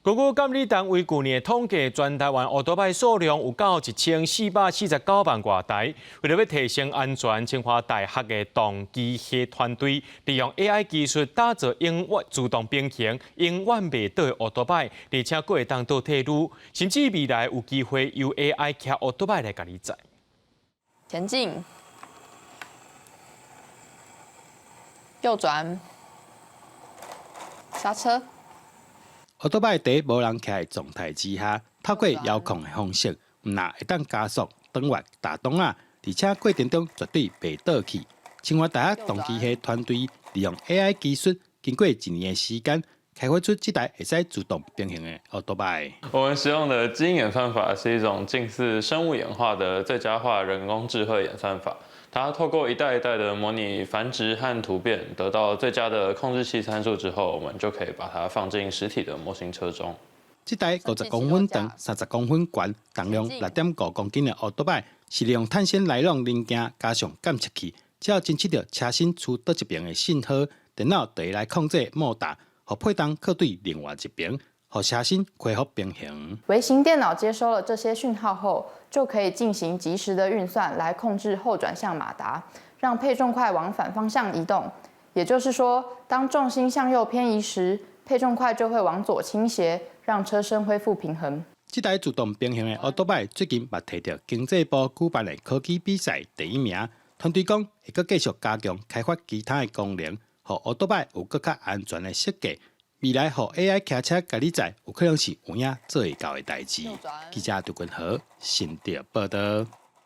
根據監理單位舊年的統計，全台灣歐多擺數量有到1449萬外台。為著欲提升安全，清華大學的動機械團隊利用 AI 技術打造永遠自動平衡、永遠袂倒的歐多擺，而且閣會當倒退嚕，甚至未來有機會由 AI 騎歐多擺來共你載。前進，右轉，剎車。歐多擺佇無人騎的狀態之下，透過遙控的方式，毋但會當加速、轉彎、踏擋仔，而且過程中絕對袂倒去。清華大學動機械團隊利用 AI 技術，經過一年的時間，開發出這台會使自動平衡的歐多擺。我們使用的基因演算法是一種近似生物演化的最佳化人工智慧演算法。它透過一代一代的模擬繁殖和突變，得到最佳的控制器參數之後，我們就可以把它放進實體的模型車中。這台50公分長、30公分懸、重量6.5公斤的歐多擺，是利用碳纖尼龍零件加上感測器，只要偵測著車身趨佗一邊的信號，電腦就會來控制莫達，予配重靠對另外一邊，予車身恢復平衡。微型電腦接收了這些訊號後，就可以進行即時的運算來控制後轉向馬達，讓配重塊往反方向移動。也就是說，當重心向右偏移時，配重塊就會往左傾斜，讓車身恢復平衡。這台自動平衡的歐多擺最近嘛提著經濟部舉辦的科技比賽第一名。團隊講會閣繼續加強開發其他的功能，予歐多擺有閣較安全的設計。未來予 AI 騎車共你載，有可能是有影做會到的代誌。記者杜君豪新竹報導。